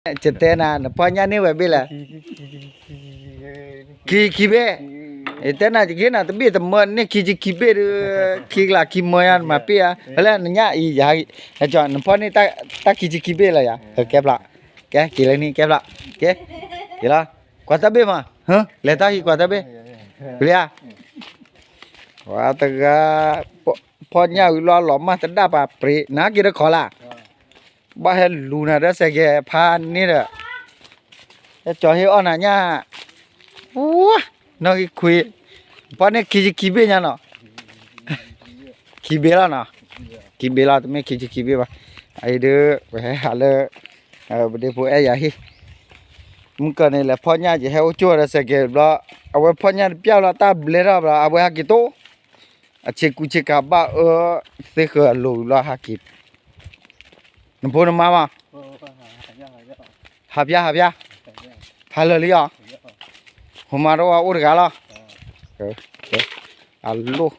ယတဲနၤ နဖီၣ်ညၣ်န့ၢ်ဝဲဘ့ၣ်လဲၣ်. ခံဆံခံဘ့ၣ်. ယတဲနၤ ယကဟ့ၣ်နၤတဘ့ၣ်တမၢန့ၢ်ခံဆံခံဘ့ၣ်ဒီး ခံကလးခံမၢယါ နမၤပ့ၢ်ဧါ. ဖဲလဲၣ်နညၣ်အံၤ နဖီၣ်န့ၢ်တၢ်ခံဆံခံဘ့ၣ်လီၤယၤ. ကဲဖျါ, ကဲက့ၤလၢနံၣ် ကဲဖျါ, ကဲ, က့ၤလီၤ. ကွၢ်တၢ်ဘ့ၣ်မး, လဲၤတၢ်ဟံးကွၢ်တၢ်ဘ့ၣ်, လံဧါ. ဝဲတဂၤ, ဖီၣ်ညၣ်ဝံၤလီၤလီၤမၢ်တဒၣ်ပာ်ပြ့ၤ နဟဲက့ၤတခီလၢ် ဘၣ်ဟဲလူၤနၤဒီးစဲးကဲဖးန့ၣ်ဒီး, ဟဲကၠီၤဟ့ၣ်အီၣ်နၤညၣ်, ဝါ, နီၣ်ဂံၢ်ခွံ, ဖီၣ်န့ၢ်ခံဆံခံဘ့ၣ်ညါနီၤ, ခံဘ့ၣ်လီၤနီၤ, ခံဘ့ၣ်လီၤ တမ့ၢ်ခံဆံခံဘ့ၣ်ဘၣ်. အအံၤဒုး ပဟဲဟးလၢ ပဒ့ဖိအဲၣ်ယၤဟံၣ်, မုၢ်ကီၢ်န့ၣ် လဲၤဖီၣ်ညၣ် ယဟဲအိၣ်ကၠိဒီးစဲးကဲဘျီ, အဝဲဖီၣ်ညၣ်တပျၢ်ဘျီ တၢ်ဘျဲထီၣ်ဘျီ အဝဲဟဲက့ၤတိၢ်, အဆ့ကူဆ့ကၤဘၣ်အၢ, သ့ဃၢၤအလိၤဘျီဟဲက့ၤ နဖိနမါမး, ဟးဖျါ ဟးဖျါ, ဟးလၢာ်လံအီၤ, ဟိမါတအိၣ်အိၣ်တဂၤလီၤ, အလိၣ်,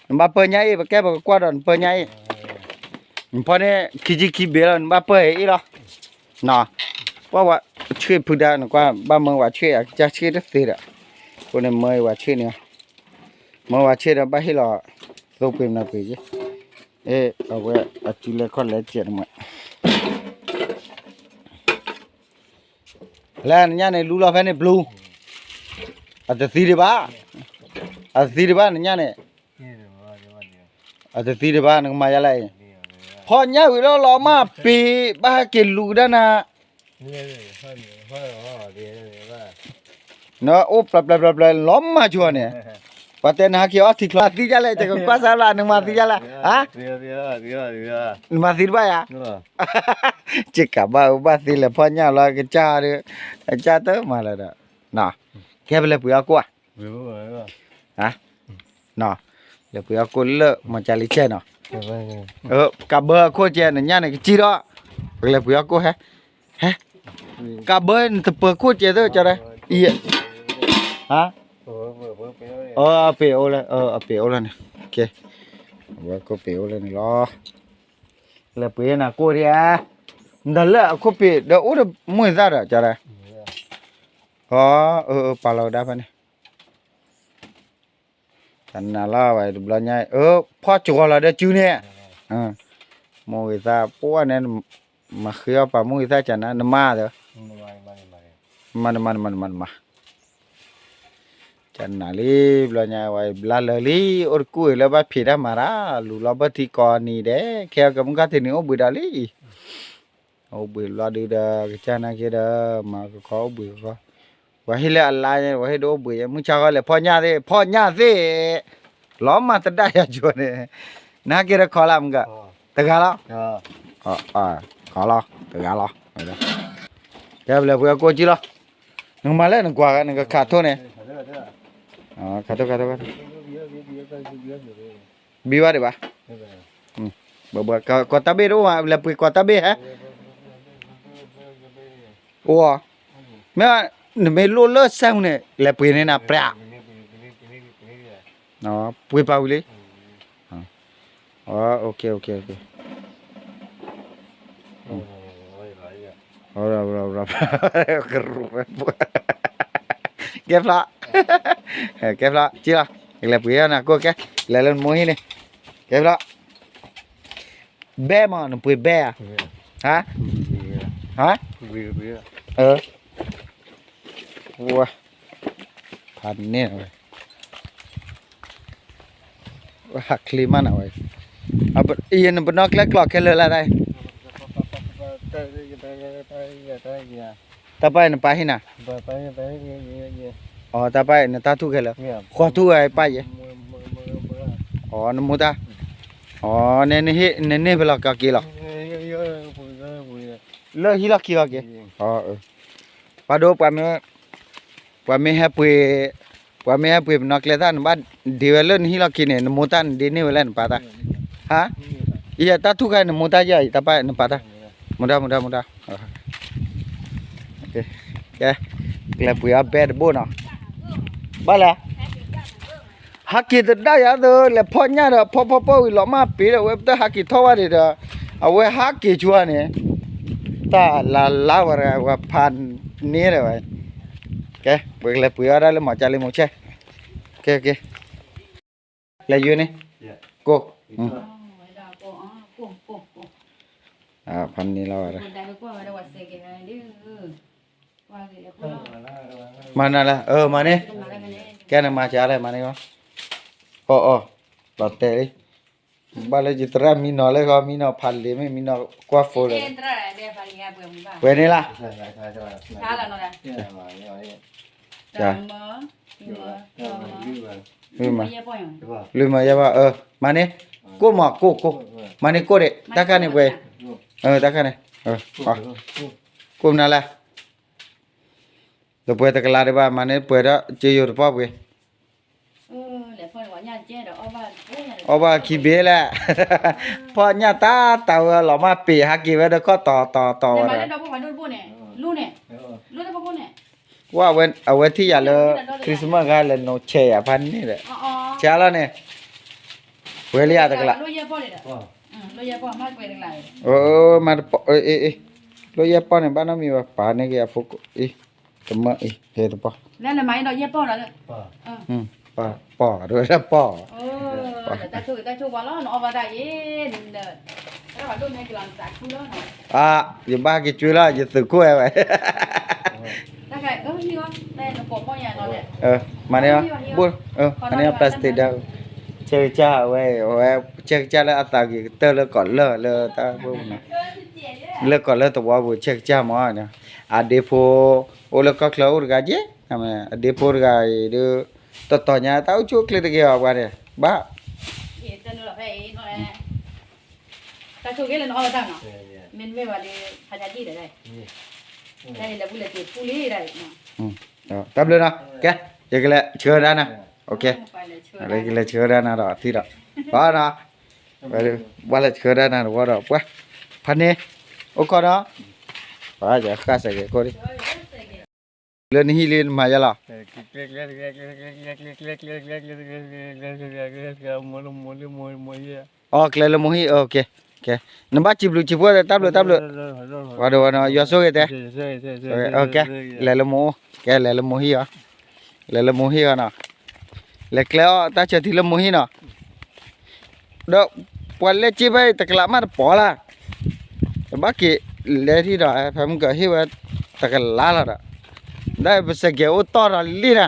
နဘၣ်ပၢၢ်ညၣ်အ့ၣ် ပကဲပကကွၢ်ဒီးနပၢၢ်ညၣ်အ့ၣ်, နဖီၣ်န့ၢ်ခံဆံခံဘ့ၣ်လီၤ နဘၣ်ပၢၢ်အ့ၣ်လီၤ, န, ပှၤဝဲဆှ့ၣ်ဖုဒါ နကွၢ်ဘၣ်မၢဝဲဆှ့ၣ် အကစၢ်ဆှ့ၣ်တသ့ဒီး, အဃိန့ၣ်မၢဝဲဆှ့ၣ်န့ၣ်, မၢဝဲဆှ့ၣ်ဒီးဘၣ်ဟ့ၣ်လီၤ, သိပ့ၤမနၤပ့ၤက့ အဝဲအစုလဲၤခီၣ်လဲၤစဲးတမး, လဲၤနညၣ်န့ၣ် လူလီၤဖဲန့ၣ်ပျူၤ, အတသံဒံးဘၣ်, အတသံဒံးဘၣ်နညၣ်န့ၣ်, အတသံဒံးဘၣ် နကမၤယါလဲၣ်အံၤ, ဖီၣ်ညၣ်ဝံၤလီၤလီၤမၢ်ပ့ၤ ဘၣ်ဟဲက့ၤလူၤကဒါနၤ နအိၣ်ပျီပျီပျီပျီ လီၤမၢ်ဆိန့ၣ်, ပှၤတဲနဟဲက့ၤအီထံချီ သံဒ်လဲၣ် ယကကွၢ်စၢ်လၢ နကမၤသံဒ်လဲၣ်, နမၤသံတဘၣ်ယၤ, ကကးဘၣ်အၢဘၣ်သံလဲၤဖီၣ်ညၣ်လီၤ ကစၢ်ဒီး, ကစၢ်တမၤလၢၤဒီး, ကဲပလဲၤပှ့ၤအီၣ်ကိၣ်ဧါ လဲၤပှ့ၤအီၣ်ကိၣ်လၢ မီၤကၠၢ်လံကဲနီၤ, ကးဘၢအခိၣ်ကဲ နညၣ်န့ၣ်ကစံၣ်ထီၣ်, ပကလဲၤပှ့ၤအီၣ်ကိၣ်ဟဲ, ဟဲ, ကးဘၢနတပၢၤခိၣ်ကဲသၢကၠီဒီး, အံၤ, ဟါ, အပ့ၤအိၣ်လၢ, အပ့ၤအိၣ်လၢန့ၣ်, အဝဲခိၣ်ပ့ၤအိၣ်လၢန့ၣ်လီၤ, လဲၤပှ့ၤနၤကိၣ်ဒံးဧါ, နတၢ်လၢအခိၣ်ပ့ၤဒီးအိၣ်ဒီးမိၢ်သၣ်ဒီးကၠီဒီး, အ, အ, ပာ်လီၤကဒါဖဲန့ၣ် တနၤလီၤဝဲတဘျီညါ, ဖီၣ်ကၠီလီၤဒီးစုန့ၣ်, မိၢ်ဂ့ၤသၣ်ပှၢ်န့ၣ်, မၤဃ့အီၣ်ပာ်မိၢ်ဂ့ၤသၣ်ကနၤ နမါဒီး, မၤနမၤနမၤနမၤ, ကနၤလံ, ဘျီညါဝဲဘျါလၢာ်လံ, အိၣ်တကူၣ်အံၤလၢဘၣ်ဖံးတၢ်မၤတၢ်, လူၤလီၤဘၢၣ်ထံကိးနံၤဒဲး, ခဲအံၤကမုၢ်ကီၢ်တနံၤအိၣ်ဘှံးဒီးလံ အိၣ်ဘှံးလီၤဒုဒီး ကစၢ်နာ်က့ဒီး မၤကခီအိၣ်ဘှံးကခီ, ပှၤဟ့ၣ်လၢအလါညါ ပှၤဟ့ၣ်ဒုးအိၣ်ဘှံးညါ မုၢ်ဆါဃီလဲၤဖီၣ်ညၣ်သ့ၣ် ဖီၣ်ညၣ်သ့ၣ်, လီၤမၢ်တဒၣ်ယၤကၠိန့ၣ်, နဟဲက့ၤဒီးခီလၢမုၢ်က, တဂၤလီၤ, ခီလီၤ တဂၤလီၤ, ကဲပလဲၤပှ့ၤအီၣ်ကိၣ်ကံလီၤ, နကမၤလၢနကွၢ် နကခးထိၣ်န့ၣ်, ခးထိၣ်ခးထိၣ်ခးထိၣ် ဘံဘၣ်ဒံးဘၣ်, ဘၣ်ဘၣ် ကီးတၢ်ဘ့ၣ်တအိၣ်မး လဲၤပှ့ၤကီးတၢ်ဘ့ၣ်ဟဲ, အိၣ်, မ့ၢ်, နမ့ၢ်လိၣ်လၢစဲမုၢ်န့ၣ် လဲၤပှ့ၤန့ၢ်နၤပြး, ပှ့ၤပာ်ဝံၤလံ, ကဲဖျါ, ကဲဖျါ ကံလီၤ, လဲၤပှ့ၤနၤကိၣ်ကဲ, လဲၤလၢနမိၢ်ဟံၣ်န့ၣ်, ကဲဖျါ ဘဲမး နပှ့ၤဘဲဧါ, ဟါ, ဟါ, ဝဲ, ဖးန့ၢ်ဝဲ, ဟးချ့မးနၤဝဲ, အံၤနပနီၣ်ကျဲကျီၢ်ခဲလၢာ်လၢတၢ် တၢ်ပၢ်အံၤနပၢ်ဟ့ၣ်နၤ, အတၢ်ပၢ်အံၤ နတၢ်ထူၣ်ခဲလၢာ်, ဃီထူၣ်ဝဲပၢ်ယဲ, အနမိၢ်တၢ်, အန, နန့ၢ်ဖဲလီၤကီးက့ၤလီၤ, လၢဟံၣ်လီၢ်ခံလီၤက့ၤ, ပၢ်ဒိၣ်, ပှၤမ့ၢ်ဟဲပှ့ၤ, ပှၤမ့ၢ်ဟဲပှ့ၤပနီၣ်ကျဲတၢ် နဘၣ်ဒ့ဝဲလၢနဟံၣ်လီၢ်ခံန့ၣ် နမိၢ်တၢ်နဒ့န့ၢ်ဝဲလၢနပၢ်တၢ်, ဟါ, အံၤတၢ်ထူၣ်ခါ နမိၢ်တၢ်ယဲၢ်အံၤ တၢ်ပၢ်နပၢ်တၢ်, မူဒါ မူဒါ မူဒါ, ကဲ, ကလဲၤပှ့ၤအီၣ်ဘဲတဘိနီၤ, ဘၣ်လဲၣ် ဟးက့ၤတဒၣ်ယၤသၢ လဲၤဖီၣ်ညၣ်ဒီး ဖီၣ်ဖီၣ်ဖီၣ်ဝံၤလီၤမၢ်ပ့ၤဒီး အဝဲပတၢ်ဟးက့ၤထီၣ်ဝဲဒံးဒီး အဝဲဟးက့ၤဆူန့ၣ်, တၢ်လၢ်လၢ်ဝဲဒၣ် ဝဲဖးန့ၢ်ဒီးဝဲ, ကဲ ပကလဲၤပှ့ၤအီၣ်ဒၣ်လၢမီၤကၠၢ်လံ မိၤဆဲး, ကဲ ကဲ လဲၤယိန့ၣ်, ကိၢ်, ဖးန့ၢ်လီၤဝဲဒၣ်, မၤနၤလၢ အၢ မၤန့ၢ်, ကဲနမၤစၢ်လဲၣ် မၤန့ၢ်, အီၣ်အီၣ်, လီၤတဲာ်လံ, ဘၣ်လၢယသရၣ်မံနီၤလၢဃီ မံနီၤဖးလံာ်မ့ၢ် မံနီၤကွၢ်ဖိလၢ ပှဲၤန့ၣ်လၢ်, လွံၢ်မၤယဲၢ်ပီၢ်, လွံၢ်မၤယဲၢ်ပီၢ်, မၤန့ၢ်, ကိၢ်မး ကိၢ် ကိၢ်, မၤန့ၢ်ကိၢ်ဒံး တၢ်ခါန့ၣ်ပှဲၤ, တၢ်ခါန့ၣ်, ကိၢ်မနုၤလဲၣ်, တပှဲၤတကလးဒံးဘၣ် မၤန့ၢ်ပှဲၤဒီး ကယိၤတပီၢ်ပှ့ၤ အီၣ်ဘၣ်ခံဘ့ၣ်လဲၣ်, ဖီၣ်ညၣ်တၢ်တၢ်ဝဲလီၤမၢ်ပ့ၤ ဟးက့ၤဝဲဒီးခီၣ်တီၤတီၤတီၤဝဲဒၣ်, ဝဲအဝဲထံၣ်ယၤလၢ Christmas ခါလဲၤနိးဆဲးယၤဖးန့ၣ်ဒီး, ဆဲးလီၤန့ၣ်, ပှဲၤလံယၤတကလး, မၤတပီၢ်, လိၣ်ယဲၢ်ပီၢ်န့ၣ် ဘၣ်နီတမံၤဘၣ် ပာ်န့ၢ်က့ၤအဖိကိးအံၤ, တမၢအံၤ ဟဲတပီၢ် ပီၢ် ပီၢ် တဝဲဒၣ်ပီၢ်, ယဘၣ်က့ၤကွံလီၤ နအီၣ်ဘၣ်တၢ်အံၤ, နသုးခိၣ်ဝဲ, မၤန့ၢ်, မၤန့ၢ် plastic ဒီး, ဆဲးကစၢ်ဝဲ, ဝဲဆဲးကစၢ်လၢအသးက့ၤကတၢၢ်လၢကီးလၢၢ်လၢတၢ်ဖိပူၤနီၤ, လၢကီးလၢၢ်သဝီပူၤ ဆဲးကစၢ်မး, အဒ့ဖိ, အိၣ်လၢကီၢ်ချၢအိၣ်တဂၤက့, အဒ့ဖိတဂၤအံၤဒီး, တတီၤညါတၢ်အိၣ်ဆူၣ်အိၣ်ချ့တဂ့ၤအီၤပှၤန့ၣ်, ဘၣ် တၢ်ဆိၣ်ဂ့ၤလၢနအီၣ်ဝဲတၢ်နီၤ, မ့တမ့ၢ်ဘၣ်ဒီး, ဖးညါဒံၣ်ဒီး, တၢ်န့ၣ်လဲၤပူၤလဲၤတ့ၢ်ပူၤလံဒၣ်, တၢ်ဘျုးနီၤ, ကဲ, ယကလဲၤဆှၢဒၣ်နၤ, ယကလဲၤဆှၢဒၣ်နၤဒီးထံၣ်ဒီး, ဘၣ်နီၤ, ဘၣ်လဲၤဆှၢဒၣ်နၤတဝီဒီးပှၤ, ဖးန့ၣ်, အိၣ်ခိးဒီး, ပှၤယဃၣ်စဲးကဲးကိၢ်လံ လၢနဟံၣ်လံနမၤယဲလီၤ, အီ ကျဲလၢမိၢ်ဟံၣ်, နဘၣ်စံးဘျုးစံးဖှိၣ် တၢ်ဘျုးတၢ်ဘျုး, ဝဲဒၣ်ဝဲနီၤ ယွၤဆိၣ်ဂ့ၤတဲ, ကဲ, လဲၤလၢမိၢ်အိၣ်, ကဲလဲၤလၢမိၢ်ဟံၣ်အီၤ, လဲၤလၢမိၢ်ဟံၣ်အီၤနီၤ, လဲၤကျဲအီၣ်တၢ်ဆၢထံလၢမိၢ်ဟံၣ်နီၤ ဒီးပှၤလဲၤက့ၤဖဲအံၤတကလးမးတပီၢ်လၢ်, ဘၣ်က့ၤလဲၤထံၣ်ဒီး ဖဲမုၢ်ကဟ့ၣ်ဝဲတကလးလီၤဒီး, ဒီးပစဲးကဲးအိၣ်တီၢ်ဒီးလံနၤ,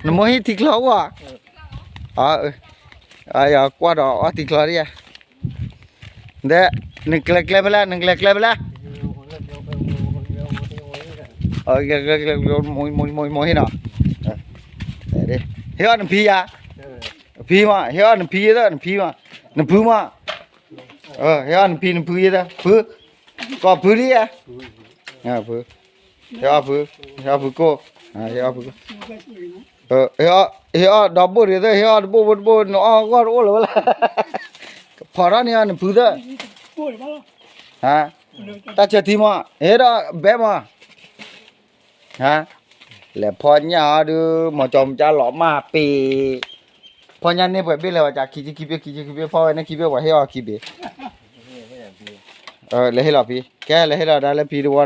နမိၢ်ဟံၣ်ထံချီအိၣ်ဧါ, ကွၢ်ဒီးအီၣ်ထံချီဒံးဧါ, ဒီး, နကျဲကျဲဖဲလဲၣ် နကျဲကျဲဖဲလဲၣ် မိၢ်ဟံၣ်နီၤ, ဟ့ၣ်အီၣ်နဖံယၤ, ဖံမး ဟ့ၣ်အီၣ်နဖံသၢ နဖံမး, နဖံမး, ဟ့ၣ်အီၣ်နဖံ နဖံသၢ ဖု, ကိးဖုလံဧါ, ဖု, ဟ့ၣ်အီၣ်ဖု, ဟ့ၣ်အီၣ်ဖုကိၢ်, ဟ့ၣ်အီၣ်ဖုကိၢ်, ဟ့ၣ်အီၣ်ဒီဘိၣ်ဒံးသၢ ဟ့ၣ်အီၣ်တဘိၣ်ဖိတဘိၣ် နအီၣ်ဂီၢ်တအိၣ်လၢၤဝဲလၢ်, ဖီၣ်ထီၣ်န့ၢ်အီၤနဖုသၢ တၢ်ဆၢထံမး ဟ့ၣ်ဒီးဘဲမး, လဲၤဖီၣ်ညၣ်အီၤဒုး မီၤကၠီမၤကၠၢ်လီၤမၢ်ပ့ၤ, ဖီၣ်ညၣ်န့ၢ်ပှဲၤဘ့ၣ်လဲၣ်ဝဲ ခံဆံခံဘ့ၣ် ခံဆံခံဘ့ၣ် ဖီၣ်ဝဲန့ၢ်ခံဘ့ၣ် ပှၤဟ့ၣ်အီၤခံဘ့ၣ်, လဲၤဟ့ၣ်လီၤဖံ ကဲလဲၤဟ့ၣ်လီၤဒၣ်လၢဖံတဝီ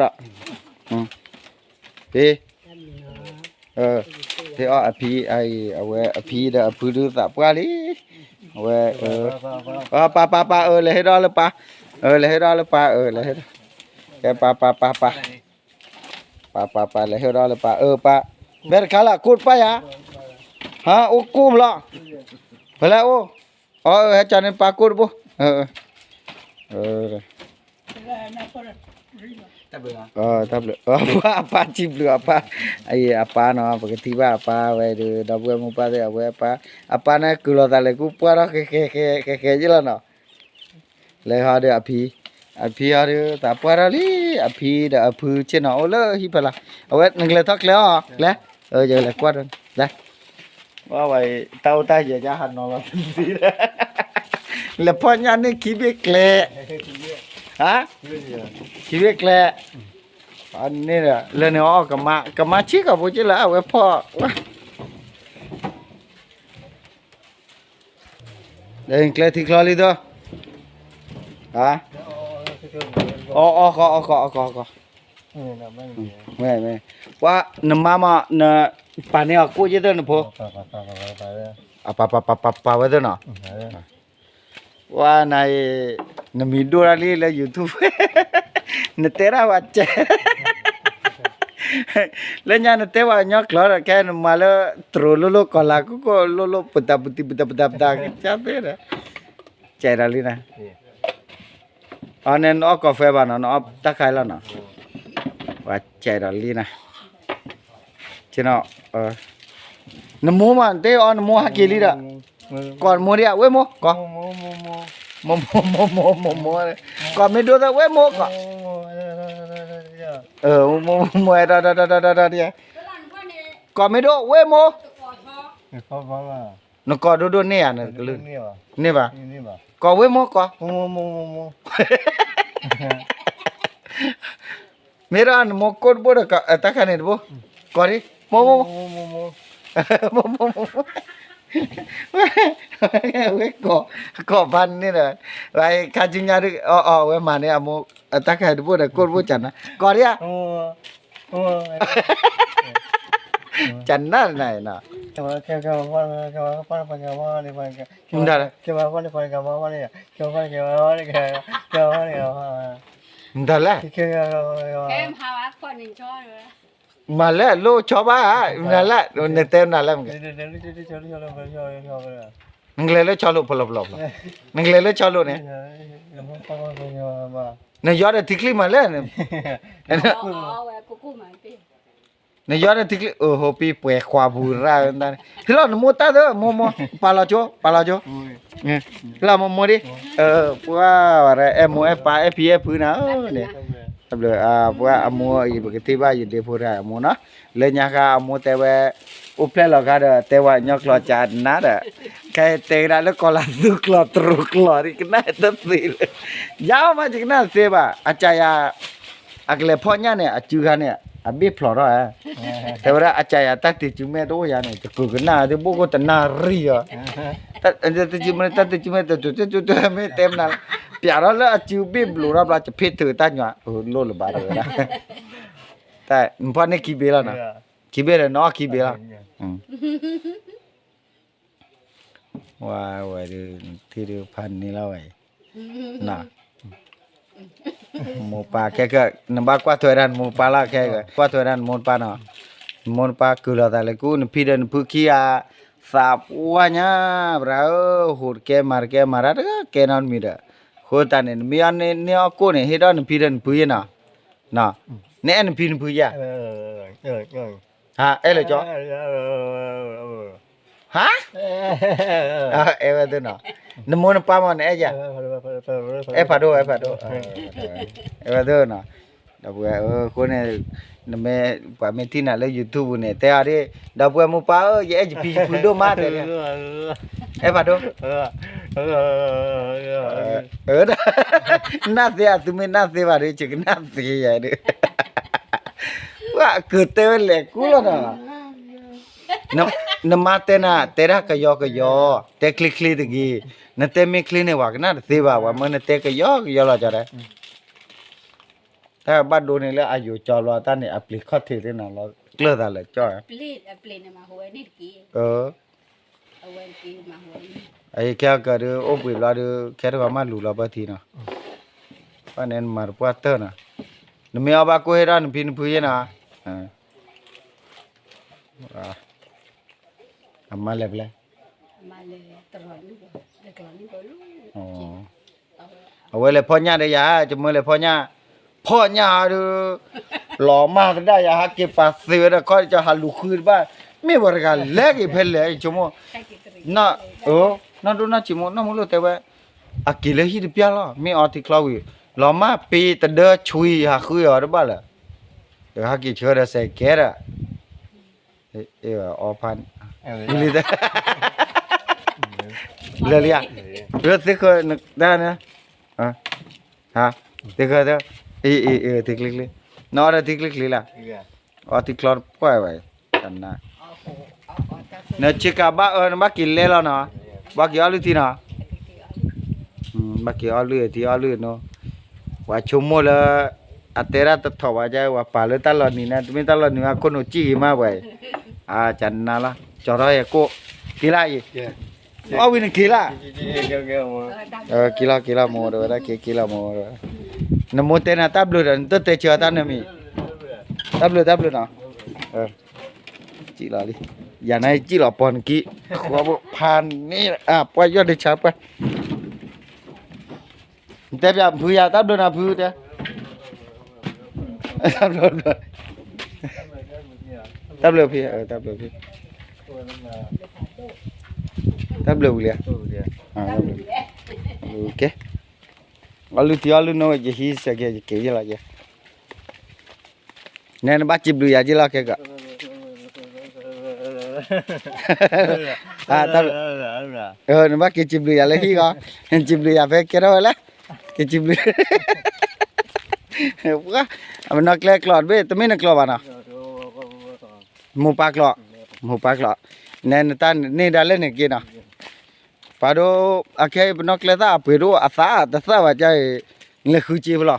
ဒီး, ဖံ ဟ့ၣ်အီၣ်အဖံအံၤ အဝဲအဖံဒီးအဖုဒုးသးပှၢ်လံ, အဝဲ, ပၢ်ပၢ်ပၢ် အၢ လဲၤဟ့ၣ်ဒီးလၢပၢ်, အၢ လဲၤဟ့ၣ်ဒီးလၢပၢ် အၢ လဲၤဟ့ၣ်ဒီး, ကဲပၢ်ပၢ်ပၢ်ပၢ်, ပၢ်ပၢ်ပၢ် လဲၤဟ့ၣ်ဒီးလၢပၢ် အၢ ပၢ်, ဘဲတခါလၢကိၢ်တပၢ်ယၤ, ဟါ အိၣ်ကိၢ်ဘျီ, ဖဲလဲၣ်အိၣ်, အၢ ဟဲကၠီန့ၣ်ပၢ်ကိၢ်တဘိ, တၢ်ဘျုး, အပၢ်စံးဘျုးအပၢ်, အံၤအပၢ်နီၤ ပကထံၣ်ဘၣ်အပၢ်ဝဲဒုး ဒီပုၢ်ဝဲၢ်မိၢ်ပၢ်သ့ၣ် အဝဲအပၢ်, အပၢ်န့ၣ်ကုၢ်လီၤသးလဲၤကူပှၢ်ထီၣ်ဃဲဃဲဃဲဃဲဃဲယ့ၣ်လီၤနီၤ, လဲၤဟီဒီးအဖံ, အဖံဟီဒီးသးပှၢ်ထီၣ်လံ, အဖံဒီးအဖုဆ့ၣ်နီၤအိၣ်လၢဟံၣ်ဖီလာ်, အဝဲနကလဲၤထီၣ်ကျဲအီၤ, လဲၤ, ယကလဲၤကွၢ်ဒီး, လဲၤ ဝဲတၢ်အိၣ်တၢ်ယဲၢ်ကဟးနီၤလီၤတသ့, လဲၤဖီၣ်ညၣ်န့ၢ်ခံဘ့ၣ်ကျဲ, ဟါ, ခံဘ့ၣ်ကျဲ, န့ၣ်ဒီး လၢန့ၣ်အီၣ်ကမါ, ကမါဆံးကီၢ်ဖိက့လၢအဝဲဖီၣ်ဝဲ လဲၤကျဲထံချီလံသိ, ဟါ, အီၣ်အီၣ်ဃီအီၣ်ဃီအီၣ်ဃီအီၣ်ဃီ, ဝဲ, ပှၤနမါမး နပာ်န့ၢ်အီၤကိၣ်ယဲၢ်သၢနဖိ, အပာ်ပာ်ပာ်ပာ်ပာ်ဝဲသၢနီၤ, ပှၤနၤအံၤ, နမံၤဒိၣ်တၢ်လံလၢ YouTube, နတဲဒၣ်ဝဲကဲ လၢညါနတဲဝဲကညီကျိာ်ဒီး ခဲနမၤလၢ တရိးလိၣ်လိၣ်ကီၤလၤကိၣ်ကိၣ်လိၣ်လိၣ် ပတၢ်ပတံၤပတၢ်ပတၢ်ပတၢ်ကသ့ဒီး, ကဲဒီးလံနၤ, အီနအီၣ်ကီၢ်ဖဲဘၣ်နီၤ နအီၣ်တၢ်ခါလီၤနီၤ, ပှၤကဲဒီးလံနၤ, နမိၢ်မး နတဲအီနမိၢ်ဟးက့ၤလံဒီး, ကိးနမိၢ်ဒံးဧါ ဝ့ၢ်မိၢ် ကိး, မိၢ်မိၢ်မိၢ်မိၢ်မိၢ်မိၢ်, ကိးမ့ၢ်ဒိၣ်သၢ ဝ့ၢ်မိၢ် ကိး, မိၢ်မိၢ်မိၢ် ဒီးဒီးဒီးဒီးဒီး, ကိးမ့ၢ်ဒိၣ် ဝ့ၢ်မိၢ်, နကိးဒိၣ်ဒိၣ်န့ၢ်ဧါ နကလုၢ်, န့ၢ်ဘၣ်, ကိးဝ့ၢ်မိၢ် ကိး, မ့ၢ်ဒီးနမိၢ်ကိၣ်တဘိဒီး တၢ်ခါန့ၣ်တဘိ, ကိးဒံး မိၢ်မိၢ်, မိၢ်မိၢ်မိၢ်, ဝဲကိး, ကိးဖးန့ၣ်ဒီး, ခါဆူညါဒုး အီအီ အဝဲမၤန့ၢ်အမိၢ်, တၢ်ခါတဘိဒီး ကိၣ်တဘိကနၤ, ကိးဒံးဧါ, ကနၤနၤနီၤ, မတၤလဲၣ်, မတၤလဲၣ်, မၤလဲၣ် လိၣ်ဆီဘၣ်, မတၤလဲၣ်, နတဲမနုၤလဲၣ်, နကလဲၤလၢဆီလိာ်ဖီလီၤဖီလီၤ, နကလဲၤလၢဆီလိာ်န့ၣ်, နယီဒီးထံချံမၤလဲၣ်, နယီဒီးထံချံ အိၣ်ဟိပံပှဲၤခွါပူၤရၣ်, ဟ့ၣ်လီၤနမိၢ်တၢ်သၢ မိၢ်မိၢ် ပာ်လီၤကၠိ ပာ်လီၤကၠိ, ဟ့ၣ်လီၤမိၢ်မိၢ်ဒံး, ပှၤဝဲဒၣ် အဲၣ်မိၢ်အဲၣ်ပၢ်အဲၣ်ဖံအဲၣ်ဖုနၤဧၢန့ၣ်, ပှၤအမိၢ်အံၤ ပကထံၣ်ဘၣ်ယဒ့ဖိတဂၤအမိၢ်နီၤ, လၢညါဃါအမိၢ်တဲဝဲ, အိၣ်ဖျဲၣ်လီၤခါဒီး တဲဝဲညီကျိာ်ကနၤဒီး, ခဲအံၤတဲကဒါလၢကီၢ်လၤသူကျိာ်တရူးကျိာ်ဒံး ကနၣ်တသ့လၢ, ယၤမးယကနၣ်တသ့ဘၣ် အကစၢ်ယၤ အကလဲၤဖီၣ်ညၣ်န့ၣ် အစုခါန့ၣ် အဘ့ၣ်ဖျိးထီၣ်ဧါ, တဲဝဲဒၣ်အကစၢ်ယၤ တၢ်တ့ၢ်စုမဲတအိၣ်ယၤန့ၣ် ယကကနၣ်ဒ်ဘိၣ်ကိၣ်တနၣ်ရံၣ်အီၤ, တၢ်တ့ၢ်စုမဲ တၢ်တ့ၢ်စုမဲ တမ့ၢ်တဲမနုၤ, ပျးထီၣ်လၢအစုဘ့ၣ်ဘျိးထီၣ်ဘျီ ယဖ့ထုးတၢ်ညွး လိၣ်လၢၤဘၣ်တဲဝဲဒၣ်, နဖီၣ်န့ၢ်ခံဘ့ၣ်လီၤနီၤ, ခံဘ့ၣ်ဒီးနအီၣ်ခံဘ့ၣ်လီၤ ဝဲဒုး ထံၣ်ဒုးဖးန့ၢ်လီၤဝဲအံၤ, မိၢ်ပၢ်ခဲကၢၢ် နဘၣ်ကွၢ်ထွဲဒၣ်နမိၢ်ပၢ်လီၤခဲကၢၢ် ကွၢ်ထွဲဒၣ်နမိၢ်နပၢ်နီၤ, နမိၢ်နပၢ်ကုၢ်လီၤသးလၢကူ နဖံဒီးနဖုခံဂၤ, သးပှၢ်ညါ, ပရၢဧၢ, ဟိးတကဲမၤတကဲမၤတၢ်တကဲနီတမံၤဒီး, အဃိသတးန့ၣ် နမ့ၢ်အီၣ်န့ၢ်အီၣ်ကိၣ်န့ၣ် ဟ့ၣ်ဒီးနဖံဒီးနဖုယဲနီၤ, နအဲၣ်နဖံနဖုယဲ ဟါ အဲၣ်လၢကၠီ, ဟါ, အဲၣ်ဝဲသ့ၣ်နီၤ, နမိၢ်နပၢ်မ့ၢ်နအဲၣ်ယၤ, အဲၣ်ဖးဒိၣ် အဲၣ်ဖးဒိၣ်, အဲၣ်ဝဲသ့ၣ်နီၤ, ဒီပုၢ်ဝဲၢ်ဧၢ အဃိန့ၣ်, နမ့ၢ် ပှၤမ့ၢ်ထံၣ်နၤလၢ YouTube န့ၣ် တဲအီၤဒ်, ဒီပုၢ်ဝဲၢ်မိၢ်ပၢ်ဧၢ ယအဲၣ်ယဖံယဖုဒိၣ်မးတဲ, အဲၣ်ဖးဒိၣ် နၢ်သ့ အသုမ့ၢ်နၢ်သ့ဘၣ်ဒီး ယကနၣ်သ့ယၤဒီး, ပှၤကတဲဝဲလဲၤကူလီၤနီၤ, နမါတဲနၤ တဲဒၣ်ကယီကယီ, တဲချ့ချ့တဂ့ၤ, နတဲမ့ၢ်ချ့န့ၣ် ပှၤကနၣ်တသ့ဘၣ်, ပှၤမၢနတဲကယီကယီလီၤကီးဒီး, တၢ်ဘၣ်ဒိန့ၣ်လၢအယိာ်ကၠီဘျီတၢ်န့ၣ် အပျ့ၤခီၣ်ထံးသ့ၣ်နီၤလီၤ, ကျၢၢ်သးလၢကၠီ, အဝဲခဲကၢၢ်ဒုး အိၣ်ဘှံးဘျီဒုး ခဲတဂီၤမးလူၤလီၤပၢထံနီၤ, ဘၣ်န့ၣ်နမၤတပှၢ်တၢၢ်နီၤ, နမ့ၢ်အီၣ်ဘၣ်ကိၣ်ဟ့ၣ်ဒီးနဖံနဖုယဲနီၤ, အမါလဲၤဖဲလဲၣ်, အဝဲလဲၤဖီၣ်ညၣ်ဒီးယၤ, ယမၢလဲၤဖီၣ်ညၣ်, ဖီၣ်ညၣ်ဒုး, လီၤမၢ်သဒၣ်ယၤ ဟးက့ၤပာ်သ့ဝဲဒီး ခီကဟးလူၤဃုတဘၣ်, မ့ၢ်ပှၤတဂၤလဲၤက့ၤဖဲလဲၣ် ယဆိကမိၣ်, နီၢ်ဒိၣ်နီၢ်ဆံးမိၢ် နီၢ်မူလိၣ်တဲဝဲ, အက့ၤလၢဟံၣ်တပျၢ်လီၤ မ့ၢ်အီထံချီဝံၤ, လီၤမၢ်ပ့ၤတဒၢဆွံဟးဃုအီၤတဘၣ်လၢၤ, ဟးက့ၤဆှၢဒီးစဲးကဲဒီး အီဖး, လၢလံဧါ, သ့ၣ်ဃၢ, သ့ၣ်ဃၢ, ထံချ့ချ့, နအီဒီးထံချ့ချ့လၢ, အီထံချီတပှၢ်ဘၣ်, နဆ့ကၤဘၣ်အၢ နဘၣ်က့ၤလဲလီၤနီၤ, ဘၣ်က့ၤအီၣ်လုၢ်ထံနီၤ, ဘၣ်က့ၤအီၣ်လုၢ်ထံအီၣ်လုၢ်နီၤ, ပှၤဆိကမိၣ်လၢ အတဲဒၣ်တထီၣ်ဘၣ်က ပှၤပာ်လၢတၢ်လီၤနံၤန့ၣ် တမ့ၢ်တၢ်လီၤနံၤဘၣ် ခိၣ်နူာ်စံၣ်ဂ့ၤမးပှၤအံၤ, ကနၤလီၤ ကၠီထီၣ်ဟဲကိၣ်, က့ၤလၢအံၤ, အီၣ်ဝံၤနက့ၤလၢ, က့ၤလီၤက့ၤလီၤမိၢ်တဝဲဒၣ် က့ၤက့ၤလီၤမိၢ်တဝဲ, နမိၢ်တဲနၤတၢ်ဘျုးဒီး နတတဲဆၢအီၤတၢ်နၢမံၤ, တၢ်ဘျုးတၢ်ဘျုးနီၤ, စံၣ်လီၤလံ, ယၤန့ၣ်စံၣ်လီၤပီၤနကံ, ဃိဖးန့ၣ်, ပှၢ်ယီၢ်ဒုးဆါပှၢ် နတဲဖုယၤတၢ်ဘျုးနီၤဖုတဲ, တၢ်ဘျုးဖု, တၢ်ဘျုးဖု, တၢ်ဘျုးဝံၤလံ, ကဲ, အီၣ်လုၢ်ထံအီၣ်လုၢ်နိဝဲ ယဟံးစဲးကဲ ယက့ၤယဲလီၤယဲ, နဲနဘၣ်စံးဘျုးယၤက့လီၤ ခဲကီး နဘၣ်က့ၤစံးဘျုးယၤလၢဟံၣ်ဂီၤ, စံးဘျုးယၤဖဲကဲထီၣ်ဝဲလဲၣ်, က့ၤစံးဘျုး, ပှၤ, အပနီၣ်ကျဲကျိးတဘ့ၣ် တမ့ၢ်နကျိးဘၣ်နီၤ, မိၢ်ပၢ်ကျိး, မိၢ်ပၢ်ကျိး, နဲနတၢ်န့ၢ်ဒၣ်လဲၣ်န့ၣ်က့နီၤ, ပှၤဒိ, အခဲအံၤပနီၣ်ကျဲသၣ်အပှ့ၤဒိၣ်အသးတသၣ်ဘၣ်ကါအံၤ, နလဲၤဃုစ့ဖဲလီၤ,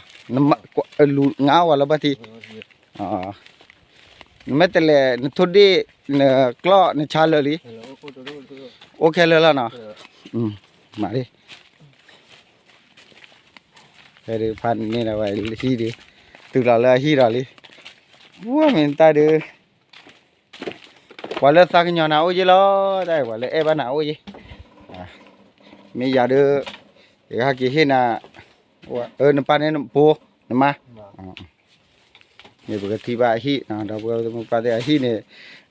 လူၤငါဝဲလၢဘၣ်ထံး နမ့ၢ်တလဲၤ နထိၣ်ဒ့ၣ် နကျီၢ် နဆါလၢာ်လံ, အိၣ်ခဲလၢာ်လီၤနီၤ, မၤလံ, ဖဲဒုးဖးန့ၢ်ဒီးဝဲဟံၣ်ဒုး, တုၤလီၤလၢအဟံၣ်ဒီးလံ, ဝဲမ့ၢ်တၢ်ဒုး, ပှၤလၢသးကညီၤနၤအိၣ်ယ့ၢ်လီၤ, တၢ်ပှၤလၢအဲၣ်ဘၣ်နၤအိၣ်ယ့ၢ်, မ့ၢ်ယၤဒုး, ယကဟဲက့ၤဟ့ၣ်နၤ, နပၢ်န့ၣ်နဖိ, နမါ မ့ၢ်ပကထံၣ်ဘၣ်အဟံၣ်, ဒီးပှၤသ့ၣ်မုၢ်ပှၢ်သ့ၣ်အဟံၣ်န့ၣ်,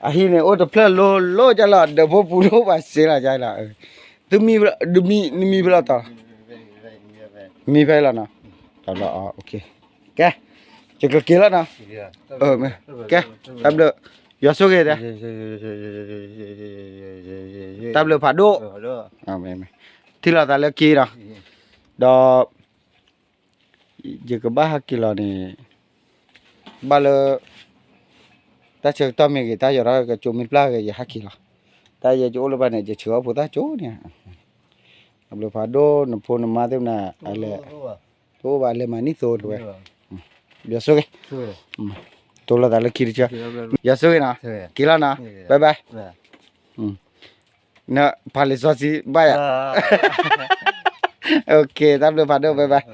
အဟံၣ်န့ၣ် အိၣ်တဖျၢၣ်လိၤလိၤကလီၤ, ဒီးဖိပူၤဒိၣ်ဘၣ်စ့လီၤကလီၤ, သုမံ, နမံဖဲလီၤတီၤ, မံဖဲလီၤနီၤ, တဘျီ, ကဲ, ယကက့ၤလီၤနီၤ, ကဲ, တၢ်ဘျုး, ယွၤဆိၣ်ဂ့ၤတဲ, တၢ်ဘျုးဖးဒိၣ်, ထံၣ်လိာ်သးလၢခံဒီး, ဒီး ယကဘၣ်ဟဲက့ၤလီၤန့ၣ်, ဘၣ်လၢ တၢ်ဆၢကတီၢ်မ့ၢ်ဂ့ၤ တၢ်ယီၤထီၣ်ကၠိမ့ၢ်ပျၢ်ဂ့ၤ ယဟဲက့ၤလီၤ, တၢ်ယဲယအိၣ်လၢဘၣ်န့ၣ် ယဆှၢအီၣ်ဖိသၣ်ကၠိန့ၣ်, တၢ်ဘျုးဖးဒိၣ် နဖိနမါသ့ၣ်မနၤ, အလဲၤ, တအိၣ်ဘၣ်လဲၤမၤနံၣ်သိတဝဲ, ယွၤဆိၣ်ဂ့ၤ, တိၢ်လိာ်သးလၢခံတဆၢ, ယွၤဆိၣ်ဂ့ၤနီၤ, က့ၤလီၤနီၤ, bye bye. နဖးလံာ်စီဆှံဘၣ်ယၤ, တၢ်ဘျုးဖးဒိၣ် bye bye.